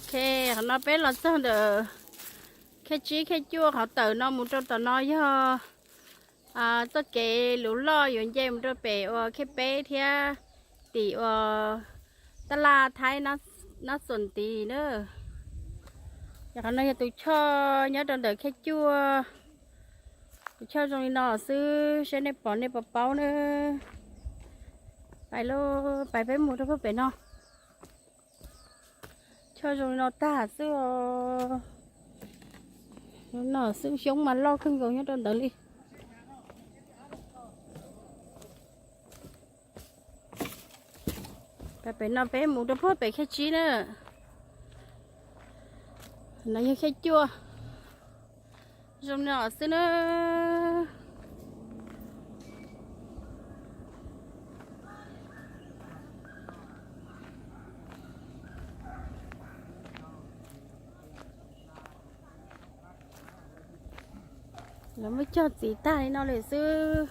Ok, qhov no peb los txog ntawm Khej Tsib Khej Cuaj qhov tawm no mus rau tom no yog txoj kev luv loj yuav nce mus rau pem uas Khej Peb thiab tim uas tab laj Thaib Nab Xoom Tis na. Yog qhov no yog tus choj nyob rau ntawm Khej Cuaj. Tus choj zoo li no xwb, saib nej pom nej puas paub na. Pais lauj, pais peb mus rau puag pem no. Choj zoo li no tag xwb os. Zoo no xwb, xyoob mas loj kawg nkaus nyob rau ntawd li. Pais pem no peb mus rau puag pem Khej Tsib na. No yog Khej Cuaj. Zoo no xwb na. Lawv muab cog txiv tag li no lawm xwb.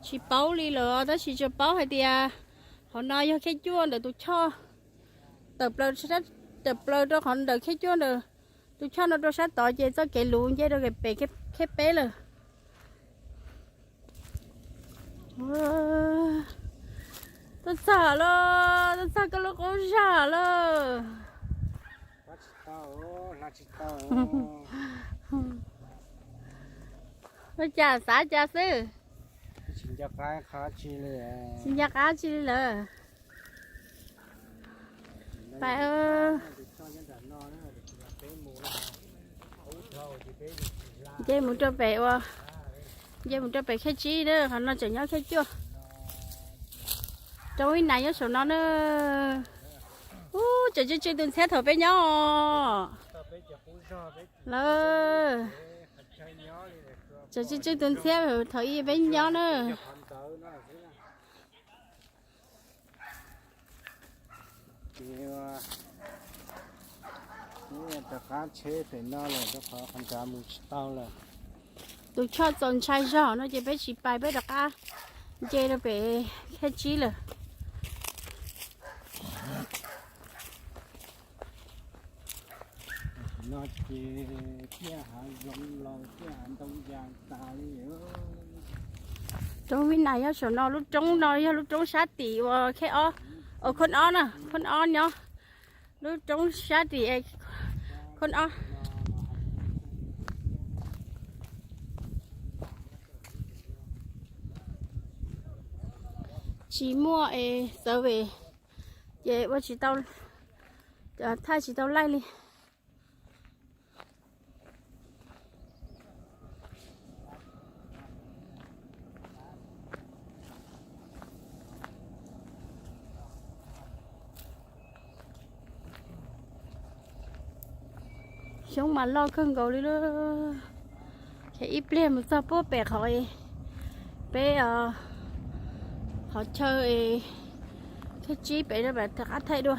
Tsis paub li lawm tab sis tsuas paub hais tias qhov no yog Khej Cuaj ntawm tus choj. Tawm plaws, tawm plaws rau qhov ntawm Khej Cuaj ntawm tus choj no rau sab tod ces txoj kev luv nce rau pem Khej Peb lawm. Tuaj txog lawm, tuaj txog koj lub qub zog lawm. Ua cas xav cas xwb? Tsis nco qab tsi li lawm. Pais, nce mus rau pem ua, nce mus rau pem Khej Tsib na, qhov no tseem nyob Khej Cuaj. Roob Vib Nais nyob saum no na. Ub, tseem tsw tsw tus ntxhiab thaum peb nyob os. Lawm, tseem tsw tsw tus ntxhiab thaum ub peb nyob na. Ces rov qab tsheb pem no lawm rau qhov qhov nrad mus tsis tau lawm. Tus choj txaus ntshai zog no ces peb tsis pais, peb rov qab nce rau pem Khej Tsib lawm. No ces tiaj hav zoov los tiaj hav ntoo yas tas li. Roob Vib Nais nyob saum no, lub roob no yog lub roob sab tim uas Khej Ob, uas Khoj Ob na, Khoj Ob nyob. Lub roob sab tim Khoj Ob. Tsis muaj es txawv es ces ua tsis tau, thaij tsis tau laij li. Xyoob mas loj kawg nkaus li lawm. Ces ib pliag mus txog puag pem qhov peb, qhov chaw Khej Tsib pem rau pem rov qab thaij dua.